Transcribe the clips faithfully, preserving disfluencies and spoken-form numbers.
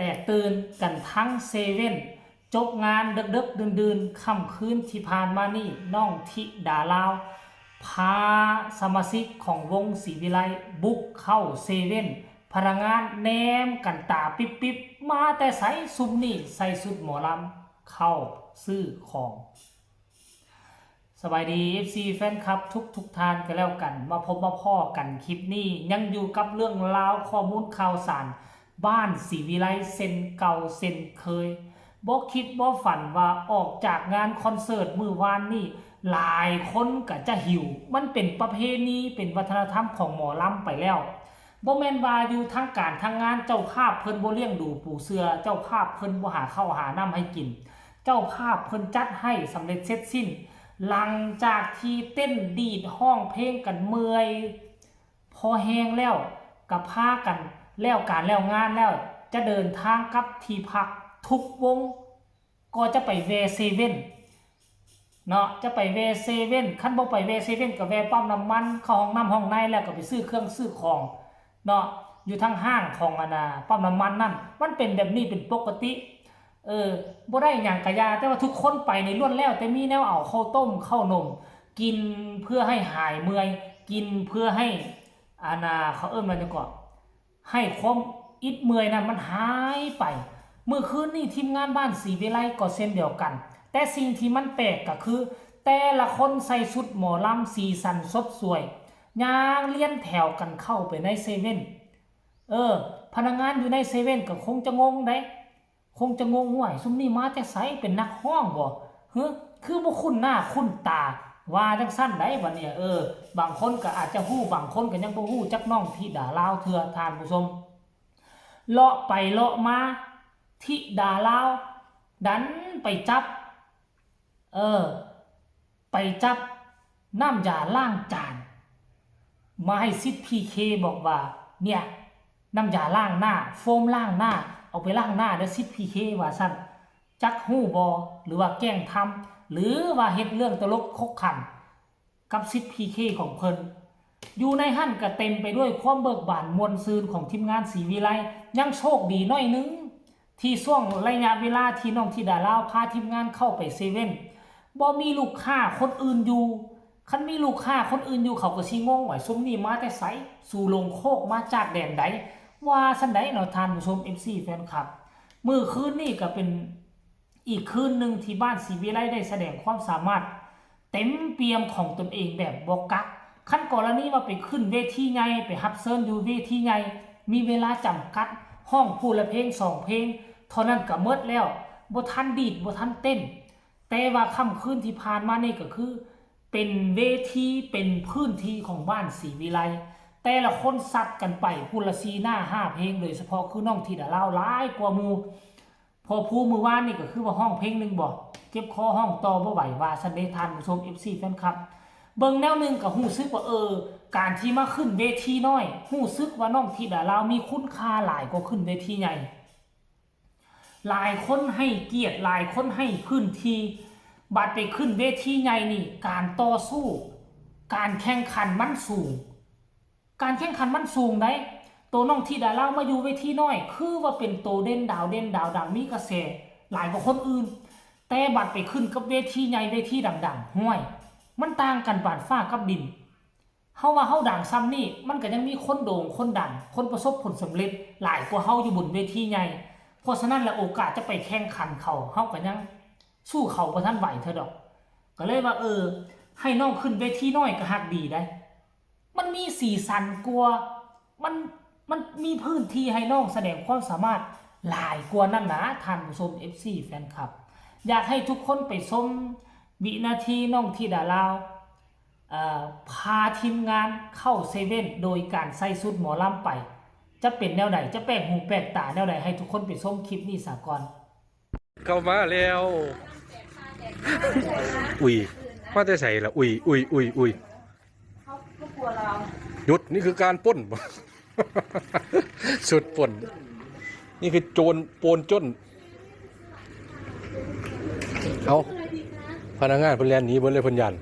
แตกตื่นกันทั้งเซเว่น จบงานเดิกๆดื่นๆ ค่ำคืนที่ผ่านมานี่ น้องธิดาลาว พาสมาชิกของวงศรีวิไลบุกเข้าเซเว่น พนักงานแนมกันตาปิ๊บๆ มาแต่ไสซุมนี่ใส่ชุดหมอลำ เข้าซื้อของ สบายดี เอฟซี แฟนคลับทุกทุกๆท่านก็แล้วกัน มาพบมาพ้อกันคลิปนี้ ยังอยู่กับเรื่องราวข้อมูลข่าวสาร บ้านศรีวิไลเช่นเก่าเช่นเคย บ่คิดบ่ฝันว่าออกจากงานคอนเสิร์ตมื้อวานนี่ หลายคนก็จะหิว มันเป็นประเพณี เป็นวัฒนธรรมของหมอลำไปแล้ว บ่แม่นว่าอยู่ทางการทางงานเจ้าภาพเพิ่นบ่เลี้ยงดูปูเสือ เจ้าภาพเพิ่นบ่หาข้าวหาน้ำให้กิน เจ้าภาพเพิ่นจัดให้สำเร็จเสร็จสิ้น หลังจากที่เต้นดีดฮ้องเพลงกันเมื่อยพอแฮงแล้ว ก็พากันแล้วการแล้วงานแล้ว จะเดินทางกลับที่พักทุกวง ก็จะไปแวะเซเว่นเนาะ จะไปแวะเซเว่น คันบ่ไปแวะเซเว่นก็แวะปั๊มน้ำมัน เข้าห้องน้ำห้องในแล้วก็ไปซื้อเครื่องซื้อของเนาะ อยู่ทางห้างของอันน่ะปั๊มน้ำมันนั่น มันเป็นแบบนี้เป็นปกติ เออ บ่ได้หยังกะยา แต่ว่าทุกคนไปนี่ล้วนแล้วแต่มีแนวเอาข้าวต้มข้าวนม กินเพื่อให้หายเมื่อย กินเพื่อให้อันน่ะ เขาเอิ้นว่าหยังเกาะ ให้ความอิดเมื่อยนั้นมันหายไป มื้อคืนนี้ทีมงานบ้านศรีวิไลก็เช่นเดียวกัน แต่สิ่งที่มันแปลกก็คือ แต่ละคนใส่ชุดหมอลำสีสันสดสวย ย่างเรียงแถวกันเข้าไปในเซเว่น เออ พนักงานอยู่ในเซเว่นก็คงจะงงเด้ คงจะงง "ห้วย ซุมนี่มาแต่ไส เป็นนักฮ้องบ่ หึ คือบ่คุ้นหน้าคุ้นตา" ว่าจั่งซั้นได๋ บัดนี้ เออ บางคนก็อาจจะฮู้ บางคนก็ยังบ่ฮู้จักน้องธิดาลาวเทื่อ ท่านผู้ชม เลาะไปเลาะมา ธิดาลาวดันไปจับ เออ ไปจับน้ำยาล้างจาน มาให้สิทธิ์พีเคบอกว่า เนี่ย น้ำยาล้างหน้า โฟมล้างหน้า เอาไปล้างหน้าเด้อสิทธิ์พีเค ว่าซั่น จักฮู้บ่ หรือว่าแกล้งทำ หรือว่าเฮ็ดเรื่องตลกขบขันกับสิทธิ์พีเคของเพิ่น อยู่ในหั่นก็เต็มไปด้วยความเบิกบานม่วนซื่นของทีมงานศรีวิไล ยังโชคดีหน่อยหนึ่ง ที่ช่วงระยะเวลาที่น้องธิดาลาวพาทีมงานเข้าไปเซเว่น บ่มีลูกค้าคนอื่นอยู่ คันมีลูกค้าคนอื่นอยู่เขาก็สิงงว่า "ซุมนี่มาแต่ไส สู่ลงโคกมาจากแดนใด" ว่าซั่นได๋เนาะ ท่านผู้ชม เอฟซี แฟนคลับ มื้อคืนนี้ก็เป็นอีกคืนหนึ่งที่บ้านศรีวิไลได้แสดงความสามารถเต็มเปี่ยมของตนเองแบบบ่กัก คันกรณีว่าไปขึ้นเวทีใหญ่ ไปรับเชิญอยู่เวทีใหญ่ มีเวลาจำกัด ฮ้องผู้ละเพลงสองเพลง เท่านั้นก็หมดแล้ว บ่ทันดีด บ่ทันเต้น แต่ว่าค่ำคืนที่ผ่านมานี่ก็คือ เป็นเวที เป็นพื้นที่ของบ้านศรีวิไล แต่ละคนซัดกันไปผู้ละสี่หน้าห้าเพลง โดยเฉพาะคือน้องธิดาลาวหลายกว่าหมู่ พอผู้มื้อวานนี่ก็คือว่าฮ้องเพลงหนึ่งบ่ เจ็บคอฮ้องต่อบ่ไหว ว่าซั่นเด้ ท่านผู้ชม เอฟซี แฟนคลับ เบิ่งแนวหนึ่งก็รู้สึกว่า เออ การที่มาขึ้นเวทีน้อย รู้สึกว่าน้องธิดาลาวมีคุณค่าหลายกว่าขึ้นเวทีใหญ่ หลายคนให้เกียรติ หลายคนให้พื้นที่ บัดไปขึ้นเวทีใหญ่นี่ การต่อสู้ การแข่งขันมันสูง การแข่งขันมันสูงได๋ โตน้องธิดาลาวมาอยู่เวทีน้อย คือว่าเป็นโตเด่นดาวเด่นดาวดังมีกระแสหลายกว่าคนอื่น แต่บัดไปขึ้นกับเวทีใหญ่เวทีดังๆ ห้วย มันต่างกันปานฟ้ากับดิน เฮาว่าเฮาดังซ่ำนี่ มันก็ยังมีคนโด่ง คนดัง คนประสบผลสำเร็จหลายกว่าเฮาอยู่บนเวทีใหญ่ เพราะฉะนั้นแล้วโอกาสจะไปแข่งขันเขา เฮาก็ยังสู้เขาบ่ทันไหวเทื่อดอก ก็เลยว่า เออ ให้น้องขึ้นเวทีน้อยก็ฮักดีได๋ มันมีสีสันกว่า มัน มันมีพื้นที่ให้น้องแสดงความสามารถหลายกว่านั่นนะ ท่านผู้ชม เอฟซี แฟนคลับ อยากให้ทุกคนไปชมวินาทีน้องธิดาลาว เอ่อ พาทีมงานเข้าเซเว่นโดยการใส่ชุดหมอลำไป จะเป็นแนวใด จะแปลกหูแปลกตาแนวใด ให้ทุกคนไปชมคลิปนี้ซะก่อน เข้ามาแล้ว อุ้ย มาแต่ไสล่ะ อุ้ย อุ้ย อุ้ย อุ้ย หยุด นี่คือการปล้น ชุดปล้น นี่คือโจร โปนจ้น เอา พนักงานเพิ่นแล่นหนีเบิดเลย เพิ่นย้าน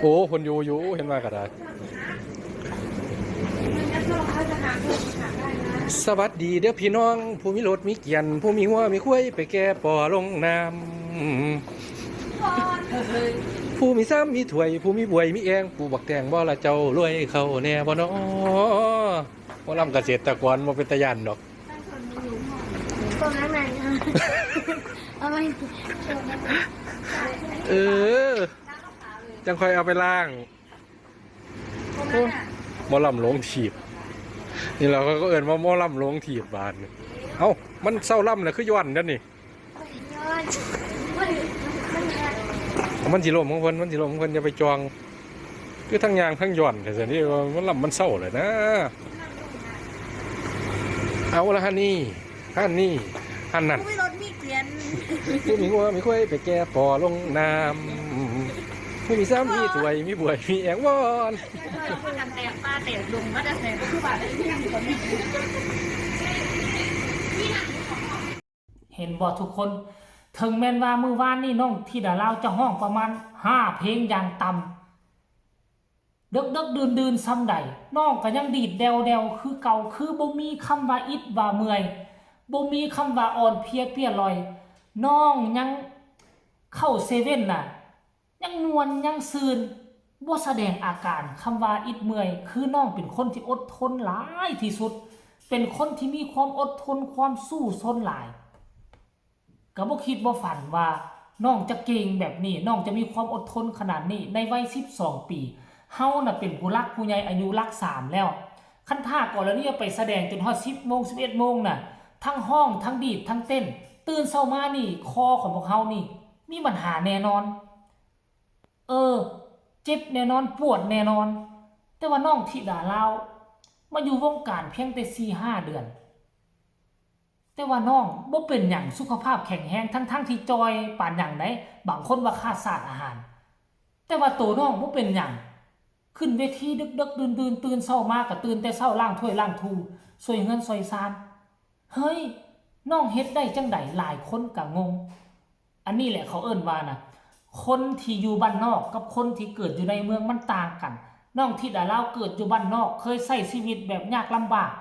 โอ้ เพิ่นอยู่ อยู่ เห็นว่าก็ได้ มันจะลองเขาจะหาเพิ่มอีกหาได้ สวัสดีเด้อพี่น้อง ผู้มีรถมีเกียน ผู้มีงัวมีควายไปแก่ปอลงน้ำ ผู้มีซ้ำมีถ้วย ผู้มีบวยมีแอง ปลูกบักแตงบ่ละเจ้ารวยเข้าแน่บ่น้อ หมอลำเกษตรกรบ่เป็นตาย่านดอก ตรงนั้นไหนเอาไป เออ จังค่อยเอาไปล้าง โอ้ หมอลำหลงถีบ นี่เราก็เอิ้นว่าหมอลำหลงถีบบาดนี่ เอ้า มันเซาลำแล้วคือย้อนเด้อนี่ มันสิล้มของเพิ่น มันสิล้มของเพิ่น อย่าไปจอง คือทั้งย่างทั้งย้อน แต่นี่ว่าหมอลำมันเซาเลยนะ เอาละฮันนี่ ฮันนี่ ฮันนั่น ผู้มีรถมีเกียน ผู้มีงัวมีควายไปแก่ปอลงน้ำ ผู้มีซ้ำมีถ้วย มีบวยมีแองวอน คนกันแตกปลาแตกลงมาแต่แสงก็คือบาดที่ยังอยู่ตรงนี้ เห็นบ่ทุกคน ถึงแม้นว่ามื้อวานนี้น้องธิดาลาวจะฮ้องประมาณห้าเพลงอย่างต่ำ เดึกๆดื่นๆส่ำใด น้องก็ยังดีดแดวๆคือเก่า คือบ่มีคำว่าอิดว่าเมื่อย บ่มีคำว่าอ่อนเพลียเปียลอย น้องยังเข้าเซเว่นน่ะ ยังม่วนยังซื่น บ่แสดงอาการคำว่าอิดเมื่อย คือน้องเป็นคนที่อดทนหลายที่สุด เป็นคนที่มีความอดทนความสู้ซนหลาย ก็บ่คิดบ่ฝันว่าน้องจะเก่งแบบนี้ น้องจะมีความอดทนขนาดนี้ ในวัยสิบสองปี เฮาน่ะเป็นผู้หลักผู้ใหญ่อายุหลักสามแล้ว คันถ้ากรณีไปแสดงจนฮอดสิบโมง สิบเอ็ดโมงน่ะ ทั้งฮ้อง ทั้งดีด ทั้งเต้น ตื่นเช้ามานี่ คอของพวกเฮานี่ มีปัญหาแน่นอน เออ เจ็บแน่นอน ปวดแน่นอน แต่ว่าน้องธิดาลาว มาอยู่วงการเพียงแต่สี่ห้าเดือน แต่ว่าน้องบ่เป็นหยัง สุขภาพแข็งแรง ทั้งๆที่จ่อยปานหยังได๋ บางคนว่าขาดสารอาหาร แต่ว่าโตน้องบ่เป็นหยัง ขึ้นเวทีดึกๆดื่นๆ ตื่นเช้ามาก็ตื่นแต่เช้า ล้างถ้วยล้างถู ซ่อยเฮือนซ่อยซาน เฮ้ย น้องเฮ็ดได้จั่งใด๋ หลายคนก็งง อันนี้แหละเขาเอิ้นว่านะ คนที่อยู่บ้านนอกกับคนที่เกิดอยู่ในเมืองมันต่างกัน น้องธิดาลาวเกิดอยู่บ้านนอก เคยใช้ชีวิตแบบยากลำบาก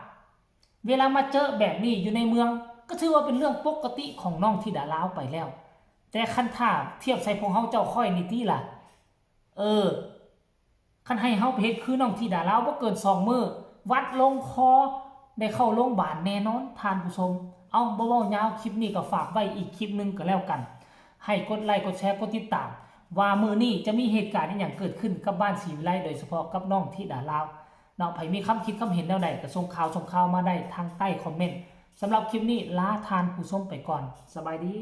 เวลามาเจอแบบนี้อยู่ในเมือง ก็ถือว่าเป็นเรื่องปกติของน้องธิดาลาวไปแล้ว แต่คันถ้าเทียบใส่พวกเฮาเจ้าข้อยนี่ติล่ะ เออ คันให้เฮาไปเฮ็ดคือน้องธิดาลาว บ่เกินสองมื้อ หวัดลงคอ ได้เข้าโรงบาลแน่นอน ท่านผู้ชม เอ้า บ่เว้ายาว คลิปนี้ก็ฝากไว้อีกคลิปหนึ่งก็แล้วกัน ให้กดไลค์ กดแชร์ กดติดตาม ว่ามื้อนี้จะมีเหตุการณ์อิหยังเกิดขึ้นกับบ้านศรีวิไล โดยเฉพาะกับน้องธิดาลาว เนาะ ไผมีความคิดความเห็นแนวใดก็ส่งข่าว ส่งข่าวมาได้ทางใต้คอมเมนต์ สำหรับคลิปนี้ลาท่านผู้ชมไปก่อน สบายดี